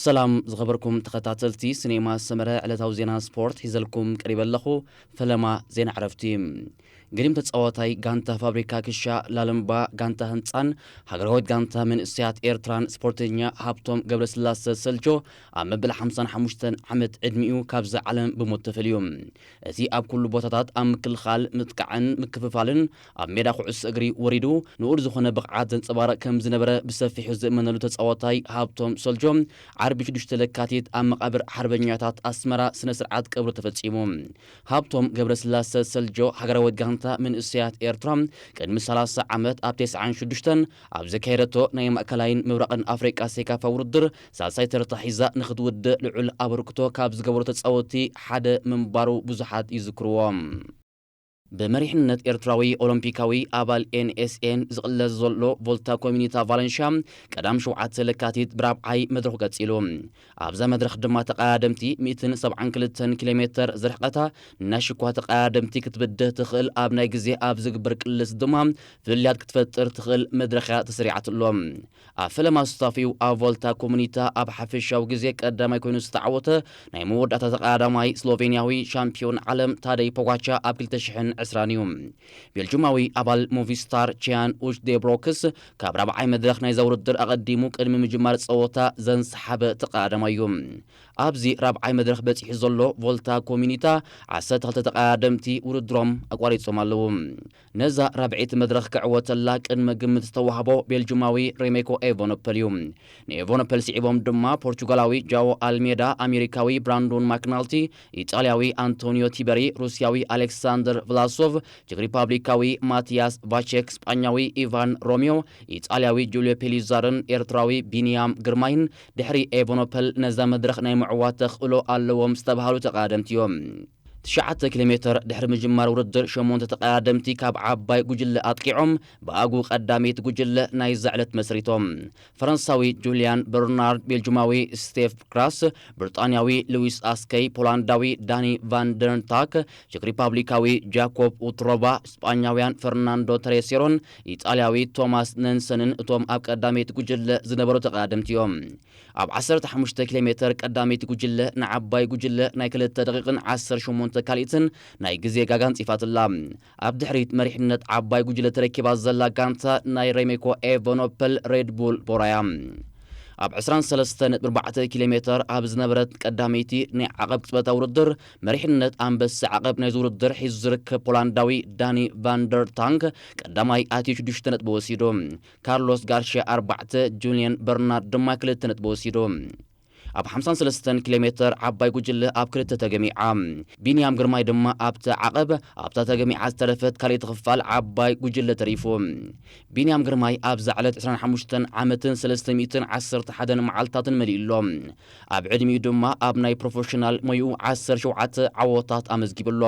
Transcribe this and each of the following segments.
ሰላም ዝኸበርኩም ተኸታተልቲ ሲኔማ ሰመረ፣ ዕለታዊ ዜና ስፖርት ሒዘልኩም ቀሪበ ኣለኹ። ፈለማ ዜና ዕረፍቲ። ግሪም ተጻዋታይ ጋንታ ፋብሪካ ክሻ ላልምባ ጋንታ ህንጻን ሃገራዊት ጋንታ መንእሰያት ኤርትራን ስፖርተኛ ሃብቶም ገብረስላሰ ሰልጆ ኣብ መበል ሓምሳን ሓሙሽተን ዓመት ዕድሚኡ ካብዛ ዓለም ብሞት ተፈልዩ። እቲ ኣብ ኩሉ ቦታታት ኣብ ምክልኻል፣ ምጥቃዕን ምክፍፋልን ኣብ ሜዳ ኩዕሶ እግሪ ወሪዱ ንኡድ ዝኾነ ብቕዓት ዘንጸባርቕ ከም ዝነበረ ብሰፊሑ ዝእመነሉ ተጻዋታይ ሃብቶም ሰልጆ ዓርቢ ሽዱሽተ ለካቲት ኣብ መቓብር ሓርበኛታት ኣስመራ ስነ ስርዓት ቀብሩ ተፈጺሙ። ሃብቶም ገብረስላሰ ሰልጆ ሃገራዊት ጋንታ መንእሰያት ኤርትራ ቅድሚ ሰላሳ ዓመት ኣብ ተስዓን ሽዱሽተን ኣብ ዘካየደቶ ናይ ማእከላይን ምብራቕን ኣፍሪቃ ሴካፋ ውድድር ሳልሳይ ተርታ ሒዛ ንኽትውድእ ልዑል ኣበርክቶ ካብ ዝገበሩ ተጻወትቲ ሓደ ምንባሩ ብዙሓት ይዝክርዎ። ብመሪሕነት ኤርትራዊ ኦሎምፒካዊ ኣባል ኤን ኤስ ኤን ዝቕለስ ዘሎ ቮልታ ኮሚኒታ ቫለንሻ ቀዳም ሸውዓተ ለካቲት ብራብዓይ መድረኹ ቀጺሉ። ኣብዛ መድረኽ ድማ ተቐዳደምቲ ሚእትን ሰብዓን ክልተን ኪሎ ሜተር ዝርሕቐታ ናሽኳ ተቐዳደምቲ ክትብድህ ትኽእል ኣብ ናይ ግዜ ኣብ ዝግበር ቅልስ ድማ ፍልልያት ክትፈጥር ትኽእል መድረኽ እያ ተሰሪዓትሎም። ኣብ ፈለማ ስታፊው ኣብ ቮልታ ኮሙኒታ ኣብ ሓፈሻዊ ግዜ ቀዳማይ ኮይኑ ዝተዓወተ ናይ መወዳእታ ተቐዳዳማይ ስሎቬንያዊ ሻምፒዮን ዓለም ታደይ ፖጋቻ ኣብ ክልተ ሽሕን ዕስራን እዩ። ቤልጁማዊ ኣባል ሞቪስታር ቺያን ኡች ዴብሮክስ ካብ ራብዓይ መድረኽ ናይዛ ውድድር ኣቐዲሙ ቅድሚ ምጅማር ጸወታ ዘንሰሓበ ተቐዳዳማይ እዩ። ኣብዚ ራብዓይ መድረኽ በጺሑ ዘሎ ቮልታ ኮሚኒታ ዓሰርተ ክልተ ተቐዳደምቲ ውድድሮም ኣቋሪጾም ኣለዉ። ነዛ ራብዐይቲ መድረኽ ክዕወተላ ቅድመ ግምት ዝተዋህቦ ቤልጁማዊ ሬሜኮ ኤቨኖፐል እዩ። ንኤቨኖፐል ስዒቦም ድማ ፖርቹጋላዊ ጃዎ ኣልሜዳ፣ ኣሜሪካዊ ብራንዶን ማክናልቲ፣ ኢጣልያዊ ኣንቶኒዮ ቲበሪ፣ ሩስያዊ ኣሌክሳንደር ቭላሶቭ፣ ቼክ ሪፓብሊካዊ ማቲያስ ቫቼክ፣ ስጳኛዊ ኢቫን ሮሚዮ፣ ኢጣልያዊ ጁልዮ ፔሊዛርን ኤርትራዊ ቢንያም ግርማይን ድሕሪ ኤቨኖፐል ነዛ መድረኽ ናይ ምዕዋት ተኽእሎ ኣለዎም ዝተባሃሉ ተቐዳደምቲ እዮም። ትሽዓተ ኪሎ ሜተር ድሕሪ ምጅማር ውድድር ሸሞንተ ተቐዳደምቲ ካብ ዓባይ ጉጅለ ኣጥቂዖም ብኣጉ ቀዳመይቲ ጉጅለ ናይዛ ዕለት መስሪቶም። ፈረንሳዊ ጁልያን በርናርድ፣ ቤልጁማዊ ስቴፍ ክራስ፣ ብሪጣንያዊ ሉዊስ ኣስከይ፣ ፖላንዳዊ ዳኒ ቫንደርንታክ፣ ቼክ ሪፓብሊካዊ ጃኮብ ኡትሮቫ፣ ስጳኛውያን ፈርናንዶ ተሬሴሮን ኢጣልያዊ ቶማስ ነንሰንን እቶም ኣብ ቀዳመይቲ ጉጅለ ዝነበሩ ተቐዳደምቲ እዮም። ኣብ ዓሰርተ ሓሙሽተ ኪሎ ሜተር ቀዳመይቲ ጉጅለ ንዓባይ ጉጅለ ናይ ክልተ ደቂቕን ዓሰርተ ሸሞንተ ካልኢትን ናይ ግዜ ጋጋ ኣንጺፋትላ። ኣብ ድሕሪት መሪሕነት ዓባይ ጉጅለ ተረኪባ ዘላ ጋንታ ናይ ሬሜኮ ኤቨኖፐል ሬድ ቡል ቦራ እያ። ኣብ ዕስራን ሰለስተን ነጥቢ ኣርባዕተ ኪሎ ሜተር ኣብ ዝነበረት ቀዳመይቲ ናይ ዓቐብ ቅጽበታዊ ውድድር መሪሕነት ኣንበሳ ዓቐብ ናይዚ ውድድር ሒዙ ዝርከብ ፖላንዳዊ ዳኒ ቫንደር ታንክ ቀዳማይ ኣትዩ ሽዱሽተ ነጥቢ ወሲዱ። ካርሎስ ጋርሽያ ኣርባዕተ፣ ጁልየን በርናርድ ድማ ክልተ ነጥቢ ወሲዱ። ኣብ ሓምሳን ሰለስተን ኪሎ ሜተር ዓባይ ጉጅለ ኣብ ክልተ ተገሚዓ። ቢንያም ግርማይ ድማ ኣብቲ ዓቐብ ኣብታ ተገሚዓ ዝተረፈት ካልኣይቲ ክፋል ዓባይ ጉጅለ ተሪፉ። ቢንያም ግርማይ ኣብዛ ዕለት ዕስራን ሓሙሽተን ዓመትን ሰለስተ ሚእትን ዓሰርተ ሓደን መዓልታትን መሊኡ ኣሎ። ኣብ ዕድሚኡ ድማ ኣብ ናይ ፕሮፌሽናል ሞይኡ ዓሰርተ ሸውዓተ ዓወታት ኣመዝጊቡ ኣሎ።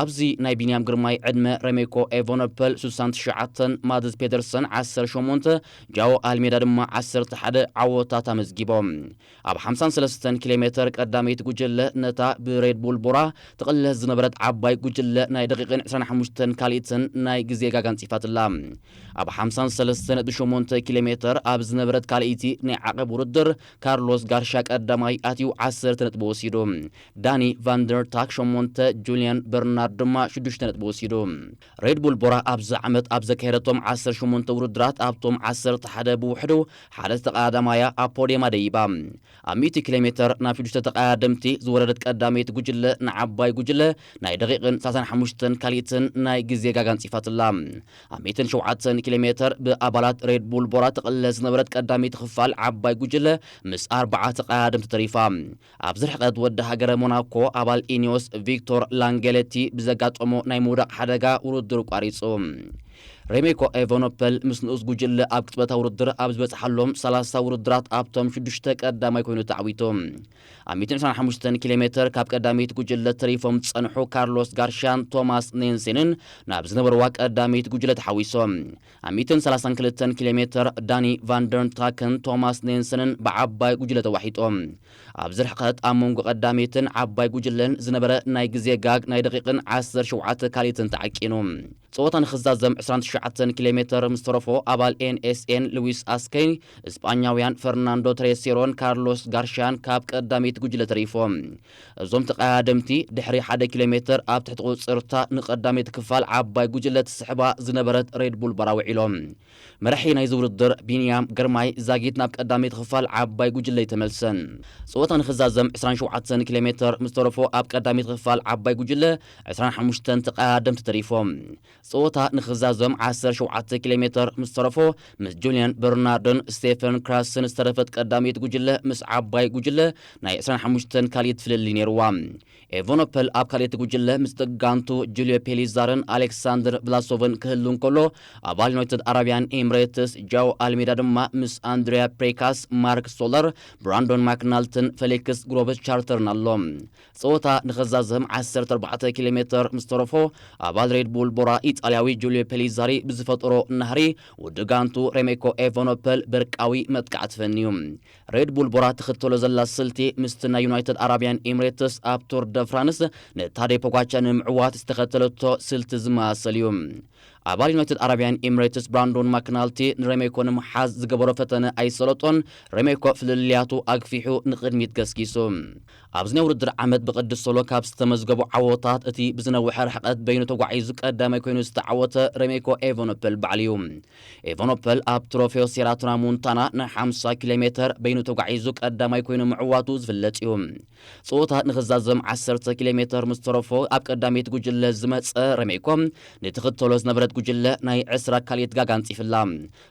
ኣብዚ ናይ ቢንያም ግርማይ ዕድመ ሬሜኮ ኤቨኖፐል ስሳን ትሽዓተን፣ ማድስ ፔተርሰን ዓሰርተ ሸሞንተ፣ ጃዎ ኣልሜዳ ድማ ዓሰርተ ሓደ ዓወታት ኣመዝጊቦም። ኣብ ሓምሳን ሰለስተን ኪሎ ሜተር ቀዳመይቲ ጉጅለ ነታ ብሬድ ቡል ቦራ ትቕለስ ዝነበረት ዓባይ ጉጅለ ናይ ደቂቕን ዕስራን ሓሙሽተን ካልኢትን ናይ ግዜ ጋጋ ኣንጺፋትላ። ኣብ ሓምሳን ሰለስተን ነጥቢ ሸሞንተ ኪሎ ሜተር ኣብ ዝነበረት ካልኣይቲ ናይ ዓቐብ ውድድር ካርሎስ ጋርሻ ቀዳማይ ኣትዩ ዓሰርተ ነጥቢ ወሲዱ። ዳኒ ቫንደር ታክ ሸሞንተ፣ ጁልያን በርናርድ ድማ ሽዱሽተ ነጥቢ ወሲዱ። ሬድ ቡል ቦራ ኣብዚ ዓመት ኣብ ዘካየደቶም ዓሰርተ ሸሞንተ ውድድራት ኣብቶም ዓሰርተ ሓደ ብውሕዱ ሓደ ተቐዳዳማያ ኣብ ፖድየማ ደይባ። ኣብ ሚእቲ ኪሎ ሜተር ናብ ሽዱሽተ ተቐዳደምቲ ዝወረደት ቀዳመይቲ ጉጅለ ንዓባይ ጉጅለ ናይ ደቂቕን ሰላሳን ሓሙሽተን ካልኢትን ናይ ግዜ ጋጋ ኣንጺፋትላ። ኣብ ሚእትን ሸውዓተን ኪሎ ሜተር ብኣባላት ሬድ ቡል ቦራ ትቕለስ ዝነበረት ቀዳመይቲ ክፋል ዓባይ ጉጅለ ምስ ኣርባዓ ተቐዳደምቲ ተሪፋ። ኣብዚ ርሕቀት ወዲ ሃገረ ሞናኮ ኣባል ኢኒዮስ ቪክቶር ላንጌለቲ ብዘጋጠሞ ናይ ምውዳቕ ሓደጋ ውድድሩ ቋሪጹ። ሬሜኮ ኤቨኖፐል ምስ ንኡስ ጉጅለ ኣብ ቅጽበታዊ ውድድር ኣብ ዝበጽሓሎም ሰላሳ ውድድራት ኣብቶም ሽዱሽተ ቀዳማይ ኮይኑ ተዓዊቱ። ኣብ ሚእትን ዕስራን ሓሙሽተን ኪሎ ሜተር ካብ ቀዳመይቲ ጉጅለ ተሪፎም ዝጸንሑ ካርሎስ ጋርሻን ቶማስ ኔንሴንን ናብ ዝነበርዋ ቀዳመይቲ ጉጅለ ተሓዊሶም። ኣብ ሚእትን ሰላሳን ክልተን ኪሎ ሜተር ዳኒ ቫንደርንታክን ቶማስ ኔንሰንን ብዓባይ ጉጅለ ተዋሒጦም። ኣብዚ ርሕቀት ኣብ መንጎ ቀዳመይትን ዓባይ ጉጅለን ዝነበረ ናይ ግዜ ጋግ ናይ ደቂቕን ዓሰርተ ሸውዓተ ካልኢትን ተዓቂኑ። ጸወታ ንኽዛዘም ዕስራን ትሽዓተን ኪሎ ሜተር ምስ ተረፎ፣ ኣባል ኤን ኤስ ኤን ሉዊስ ኣስከይ፣ እስጳኛውያን ፈርናንዶ ትሬሴሮን ካርሎስ ጋርሻን ካብ ቀዳመይቲ ጉጅለ ተሪፎም። እዞም ተቐዳደምቲ ድሕሪ ሓደ ኪሎ ሜተር ኣብ ትሕቲ ቁጽርታ ንቐዳመይቲ ክፋል ዓባይ ጉጅለ ትስሕባ ዝነበረት ሬድ ቡል ቦራ ውዒሎም። መራሒ ናይዚ ውድድር ቢንያም ግርማይ ዛጊት ናብ ቀዳመይቲ ክፋል ዓባይ ጉጅለ ኣይተመልሰን። ጸወታ ንኽዛዘም ዕስራን ሸውዓተን ኪሎ ሜተር ምስ ተረፎ ኣብ ቀዳመይቲ ክፋል ዓባይ ጉጅለ ዕስራን ሓሙሽተን ተቐዳደምቲ ተሪፎም። ጸወታ ንኽዛዘም ዓሰርተ ሸውዓተ ኪሎ ሜተር ምስ ተረፎ፣ ምስ ጁልያን በርናርዶን ስቴፈን ክራስን ዝተረፈት ቀዳመይቲ ጉጅለ ምስ ዓባይ ጉጅለ ናይ ዕስራን ሓሙሽተን ካልኢት ፍልልይ ነይርዋ። ኤቨኖፐል ኣብ ካልኣይቲ ጉጅለ ምስ ጥጋንቱ ጁልዮ ፔሊዛርን ኣሌክሳንደር ብላሶቭን ክህሉ እንከሎ፣ ኣባል ዩናይትድ ኣረብያን ኤምሬትስ ጃው ኣልሜዳ ድማ ምስ ኣንድሪያ ፕሬካስ፣ ማርክ ሶለር፣ ብራንዶን ማክናልትን ፌሊክስ ግሮበስ ቻርተርን ኣሎ። ጸወታ ንኽዛዘም ዓሰርተ ኣርባዕተ ኪሎ ሜተር ምስ ተረፎ፣ ኣባል ሬድ ቡል ቦራ ኢጣልያዊ ጁልዮ ፔሊዛሪ ብዝፈጠሮ ናህሪ፣ ውዲ ጋንቱ ሬሜኮ ኤቨኖፐል በርቃዊ መጥቃዕቲ ፈንዩ። ሬድ ቡል ቦራ ትኽተሎ ዘላ ስልቲ ምስቲ ናይ ዩናይትድ ኣረብያን ኤምሬትስ ኣብ ቱር ደ ፍራንስ ንታዴ ፖጋቻ ንምዕዋት ዝተኸተለቶ ስልቲ ዝመሳሰል እዩ። ኣባል ዩናይትድ ኣረብያን ኤምሬትስ ብራንዶን ማክናልቲ ንሬሜኮ ንምሓዝ ዝገበሮ ፈተነ ኣይሰለጦን፣ ሬሜኮ ፍልልያቱ ኣግፊሑ ንቕድሚት ገስጊሱ። ኣብዚ ናይ ውድድር ዓመት ብቅድስ ሶሎ ካብ ዝተመዝገቡ ዓወታት እቲ ብዝነውሐ ርሕቀት በይኑ ተጓዒዙ ቀዳማይ ኮይኑ ዝተዓወተ ሬሜኮ ኤቨኖፐል በዓል እዩ። ኤቨኖፐል ኣብ ትሮፌዮ ሴራ ትራሞንታና ን ሓምሳ ኪሎ ሜተር በይኑ ተጓዒዙ ቀዳማይ ኮይኑ ምዕዋቱ ዝፍለጥ እዩ። ጸወታ ንኽዛዘም ዓሰርተ ኪሎ ሜተር ምስ ተረፎ ኣብ ቀዳመይቲ ጉጅለ ዝመጸ ሬሜኮ ንትኽተሎ ዝነበረት ጉጅለ ናይ ዕስራ ካልኢት ጋጋ ኣንጺፍላ።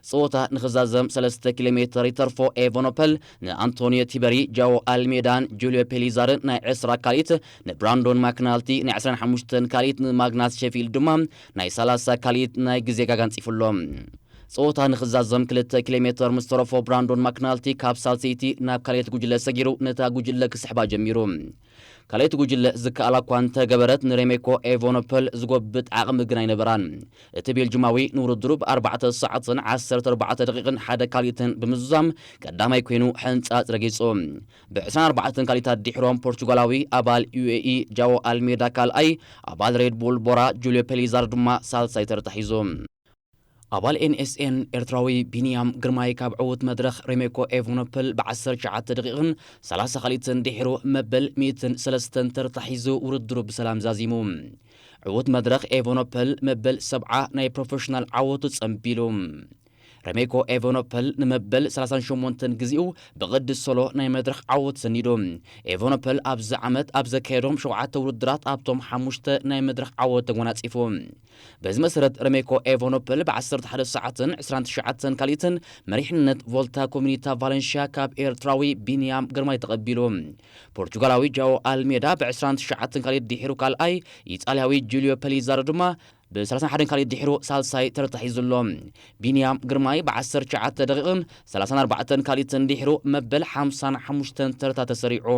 ጸወታ ንኽዛዘም ሰለስተ ኪሎ ሜተር ይተርፎ ኤቨኖፐል ንኣንቶኒዮ ቲበሪ፣ ጃዎ ኣልሜዳን ጁልዮ ፔሊዛርን ናይ ዕስራ ካልኢት፣ ንብራንዶን ማክናልቲ ናይ ዕስራን ሓሙሽተን ካልኢት፣ ንማግናስ ሼፊልድ ድማ ናይ ሰላሳ ካልኢት ናይ ግዜ ጋጋ ኣንጺፉሎም። ጸወታ ንኽዛዘም ክልተ ኪሎ ሜተር ምስ ተረፎ ብራንዶን ማክናልቲ ካብ ሳልሰይቲ ናብ ካልኣይቲ ጉጅለ ሰጊሩ ነታ ጉጅለ ክስሕባ ጀሚሩ። ካልኣይቲ ጉጅለ ዝከኣላ እኳ እንተገበረት ንሬሜኮ ኤቨኖፐል ዝጎብጥ ዓቕሚ ግን ኣይነበራን። እቲ ቤልጅማዊ ንውድድሩ ብኣርባዕተ ሰዓትን ዓሰርተ ኣርባዕተ ደቂቕን ሓደ ካልኢትን ብምዝዛም ቀዳማይ ኮይኑ ሕንጻጽ ረጊጹ። ብ ዕስራን ኣርባዕተን ካልኢታት ድሒሮም ፖርቹጋላዊ ኣባል ዩ ኤ ኢ ጃዎ ኣልሜዳ ካልኣይ፣ ኣባል ሬድ ቡል ቦራ ጁልዮ ፔሊዛር ድማ ሳልሳይ ተርታ ሒዙ። ኣባል ኤን ኤስ ኤን ኤርትራዊ ቢንያም ግርማይ ካብ ዕዉት መድረኽ ሬሜኮ ኤቨኖፐል ብ ዓሰርተ ትሽዓተ ደቂቕን ሰላሳ ካልኢትን ድሒሩ መበል ሚእትን ሰለስተን ተርታ ሒዙ ውድድሩ ብሰላም ዛዚሙ። ዕዉት መድረኽ ኤቨኖፐል መበል ሰብዓ ናይ ፕሮፌሽናል ዓወቱ ጸንቢሉ። ሬሜኮ ኤቨኖፐል ንመበል ሰላሳን ሸሞንተን ግዜኡ ብቅድስ ሶሎ ናይ መድረኽ ዓወት ሰኒዱ። ኤቨኖፐል ኣብዚ ዓመት ኣብ ዘካየዶም ሸውዓተ ውድድራት ኣብቶም ሓሙሽተ ናይ መድረኽ ዓወት ተጎናጺፉ። በዚ መሰረት ረሜኮ ኤቨኖፐል ብ ዓሰርተ ሓደ ሰዓትን ዕስራን ትሽዓተን ካልኢትን መሪሕነት ቮልታ ኮሚኒታ ቫለንሽያ ካብ ኤርትራዊ ቢንያም ግርማይ ተቐቢሉ። ፖርቹጋላዊ ጃኦ ኣልሜዳ ብ ዕስራን ትሽዓተን ካልኢት ድሒሩ ካልኣይ፣ ኢጣልያዊ ጁልዮ ፔሊዛሮ ድማ ብ ሰላሳን ሓደን ካልኢት ድሒሩ ሳልሳይ ተረታ ሒዙ ኣሎ። ቢንያም ግርማይ ብ ዓሰርተ ትሽዓተ ደቂቕን ሰላሳን ኣርባዕተን ካልኢትን ድሒሩ መበል ሓምሳን ሓሙሽተን ተረታ ተሰሪዑ።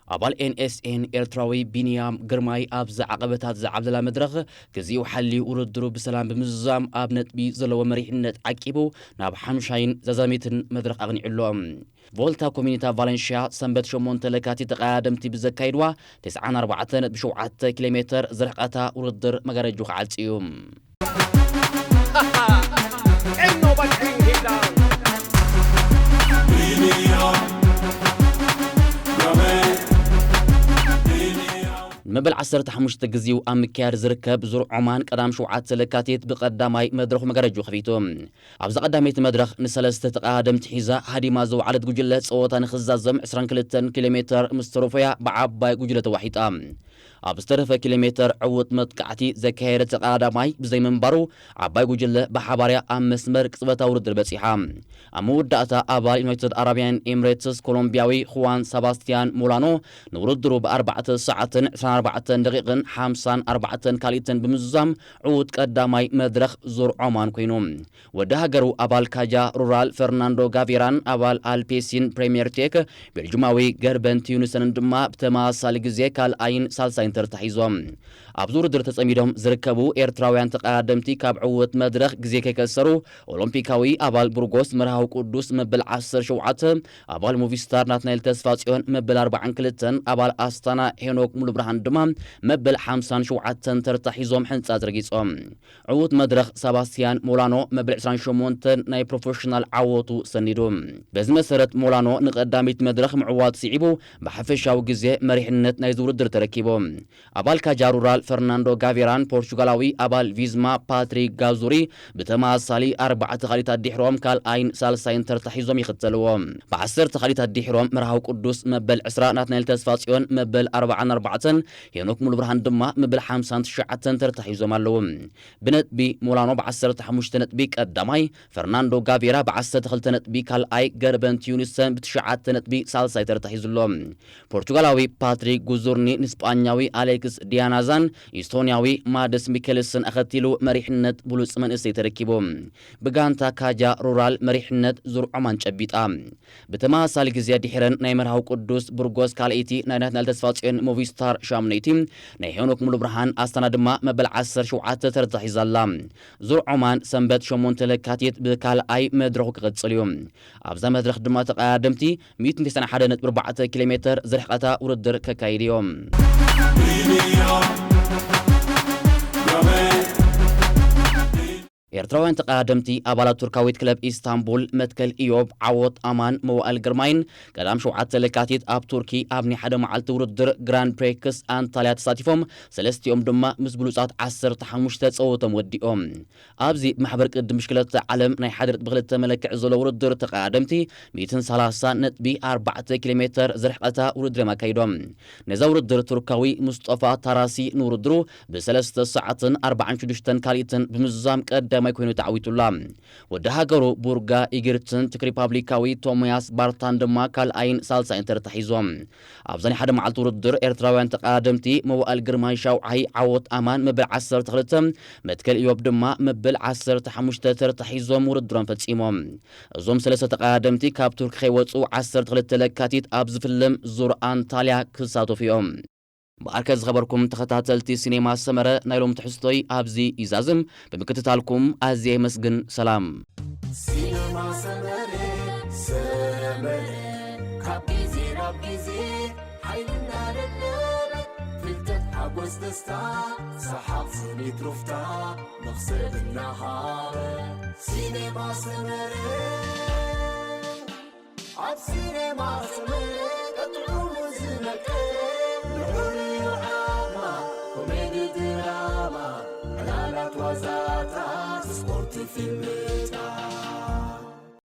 ኣባል ኤን ኤስ ኤን ኤርትራዊ ቢንያም ግርማይ ኣብዚ ዓቐበታት ዝዓብለላ መድረኽ ግዜኡ ሓልዩ ውድድሩ ብሰላም ብምዝዛም ኣብ ነጥቢ ዘለዎ መሪሕነት ዓቂቡ ናብ ሓምሻይን ዛዛሚትን መድረኽ ኣቕኒዑ ኣሎ። ቮልታ ኮሚኒታ ቫለንሽያ ሰንበት ሸሞንተ ለካቲት ተቐዳደምቲ ብዘካይድዋ ተስዓን ኣርባዕተን ነጥቢ ሸውዓተ ኪሎ ሜተር ዝርሕቐታ ውድድር መጋረጅኡ ክዓጽ እዩ። Ain't nobody bring him down. ንመበል ዓሰርተ ሓሙሽተ ግዜኡ ኣብ ምክያድ ዝርከብ ዙር ዖማን ቀዳም ሸውዓተ ለካቲት ብቐዳማይ መድረኹ መጋረጅኡ ከፊቱ። ኣብዛ ቀዳመይቲ መድረኽ ንሰለስተ ተቐዳደምቲ ሒዛ ሃዲማ ዝወዓለት ጉጅለ ጸወታ ንኽዛዘም ዕስራን ክልተን ኪሎ ሜተር ምስ ተረፎያ ብዓባይ ጉጅለ ተዋሒጣ። ኣብ ዝተረፈ ኪሎ ሜተር ዕዉት መጥቃዕቲ ዘካየደ ተቐዳዳማይ ብዘይምንባሩ ዓባይ ጉጅለ ብሓባርያ ኣብ መስመር ቅጽበታዊ ውድድር በጺሓ። ኣብ መወዳእታ ኣባል ዩናይትድ ኣረብያን ኤምሬትስ ኮሎምቢያዊ ኹዋን ሰባስቲያን ሞላኖ ንውድድሩ ብኣርባዕተ ሰዓትን ዕስራን ኣርባዕተን ደቂቕን ሓምሳን ኣርባዕተን ካልኢትን ብምዝዛም ዕዉት ቀዳማይ መድረኽ ዙር ዖማን ኮይኑ። ወዲ ሃገሩ ኣባል ካጃ ሩራል ፈርናንዶ ጋቬራን ኣባል ኣልፔሲን ፕሬምየር ቴክ ቤልጁማዊ ገርበንት ዩኒሰንን ድማ ብተመሳሳሊ ግዜ ካልኣይን ሳልሳይን ተርታ ሒዞም። ኣብዚ ውድድር ተጸሚዶም ዝርከቡ ኤርትራውያን ተቐዳደምቲ ካብ ዕዉት መድረኽ ግዜ ከይከሰሩ ኦሎምፒካዊ ኣባል ቡርጎስ መርሃዊ ቅዱስ መበል ዓሰርተ ሸውዓተ፣ ኣባል ሙቪስታር ናትናኤል ተስፋጽዮን መበል ኣርባዓን ክልተን፣ ኣባል ኣስታና ሄኖክ ሙሉብርሃን ድማ መበል ሓምሳን ሸውዓተን ተርታ ሒዞም ሕንጻ ዘርጊጾም። ዕዉት መድረኽ ሰባስቲያን ሞላኖ መበል ዕስራን ሸሞንተን ናይ ፕሮፌሽናል ዓወቱ ሰኒዱ። በዚ መሰረት ሞላኖ ንቐዳሚት መድረኽ ምዕዋት ስዒቡ ብሓፈሻዊ ግዜ መሪሕነት ናይዚ ውድድር ተረኪቡ። ኣባል ካጃ ሩራል ፈርናንዶ ጋቬራን ፖርቹጋላዊ ኣባል ቪዝማ ፓትሪክ ጋዙሪ ብተመሳሳሊ ኣርባዕተ ካልኢት ኣዲሕሮም ካልኣይን ሳልሳይን ተርታ ሒዞም ይኽተልዎ። ብዓሰርተ ካልኢት ኣዲሕሮም መርሃዊ ቅዱስ መበል ዕስራ፣ ናትናኤል ተስፋጽዮን መበል ኣርባዓን ኣርባዕተን፣ ሄኖክ ሙሉብርሃን ድማ መበል ሓምሳን ትሽዓተን ተርታ ሒዞም ኣለዉ። ብነጥቢ ሞላኖ ብዓሰርተ ሓሙሽተ ነጥቢ ቀዳማይ፣ ፈርናንዶ ጋቬራ ብዓሰርተ ክልተ ነጥቢ ካልኣይ፣ ገርበንት ዩኒሰን ብትሽዓተ ነጥቢ ሳልሳይ ተርታ ሒዙ ኣሎ። ፖርቹጋላዊ ፓትሪክ ጉዙርኒ ንስጳኛዊ ኣሌክስ ዲያናዛን ኢስቶንያዊ ማደስ ሚኬልስን ኣኸቲሉ መሪሕነት ብሉጽ መንእሰይ ተረኪቡ። ብጋንታ ካጃ ሩራል መሪሕነት ዙር ዖማን ጨቢጣ። ብተመሳሳሊ ግዜ ድሒረን ናይ መርሃዊ ቅዱስ ቡርጎስ ካልኣይቲ፣ ናይ ናትናኤል ተስፋጽዮን ሙቪስታር ሻምነይቲ፣ ናይ ሄኖክ ሙሉብርሃን ኣስታና ድማ መበል ዓሰርተ ሸውዓተ ተርታ ሒዛ ኣላ። ዙር ዖማን ሰንበት ሸሞንተ ለካቲት ብካልኣይ መድረኹ ክቕጽል እዩ። ኣብዛ መድረኽ ድማ ተቐዳደምቲ ሚእትን ተስዓን ሓደን ነጥቢ ኣርባዕተ ኪሎ ሜተር ዝርሕቐታ ውድድር ከካይዱ እዮም። ኤርትራውያን ተቐዳደምቲ ኣባላት ቱርካዊት ክለብ ኢስታንቡል መትከል ኢዮብ፣ ዓወት ኣማን፣ መዋእል ግርማይን ቀዳም ሸውዓተ ለካቲት ኣብ ቱርኪ ኣብ ናይ ሓደ መዓልቲ ውድድር ግራንድ ፕሬክስ ኣንታልያ ተሳቲፎም፣ ሰለስቲኦም ድማ ምስ ብሉጻት ዓሰርተ ሓሙሽተ ጸወቶም ወዲኦም። ኣብዚ ማሕበር ቅድም ብሽክለታ ዓለም ናይ ሓደ ነጥቢ ክልተ መለክዒ ዘሎ ውድድር ተቐዳደምቲ ሚእትን ሰላሳን ነጥቢ ኣርባዕተ ኪሎ ሜተር ዝርሕቐታ ውድድር እዮም ኣካይዶም። ነዛ ውድድር ቱርካዊ ሙስጦፋ ታራሲ ንውድድሩ ብሰለስተ ሰዓትን ኣርባዓን ሽዱሽተን ካልኢትን ብምዝዛም ቀዳማይ ኮይኑ ተዓዊቱላ። ወዲ ሃገሩ ቡርጋ ኢግርትን ቸክ ሪፓብሊካዊ ቶማያስ ባርታን ድማ ካልኣይን ሳልሳይን ተርታ ሒዞም። ኣብዛ ናይ ሓደ መዓልቲ ውድድር ኤርትራውያን ተቐዳደምቲ መዋእል ግርማይ ሻውዓይ፣ ዓወት ኣማን መበል ዓሰርተ ክልተ፣ መትከል ኢዮብ ድማ መበል ዓሰርተ ሓሙሽተ ተርታ ሒዞም ውድድሮም ፈጺሞም። እዞም ሰለስተ ተቐዳደምቲ ካብ ቱርኪ ከይወጹ ዓሰርተ ክልተ ለካቲት ኣብ ዝፍለም ዙር ኣንታልያ ክሳተፉ እዮም። ብኣርከ ዝኸበርኩም ተኸታተልቲ ሲኔማ ሰመረ፣ ናይ ሎም ትሕዝቶይ ኣብዚ ይዛዝም። ብምክትታልኩም ኣዝየ የመስግን። ሰላም። ሲኔማ ሰመረ፣ ሰመረ፣ ካብ ግዜ ናብ ግዜ ሓይልና ለለበ፣ ፍልጠት ሓጎስ ደስታ፣ ሰሓቕ ስኒት ሩፍታ፣ መኽሰብ እናሃበ። ሲኔማ ሰመረ፣ ኣብ ሲኔማ ሰመረ፣ ቀጥዑ ዝነቀ፣ ልዑል እዩ ዓቕማ፣ ኮሜዲ ድራማ፣ ዕላላት ዋዛታት፣ ስፖርት ፊልም፣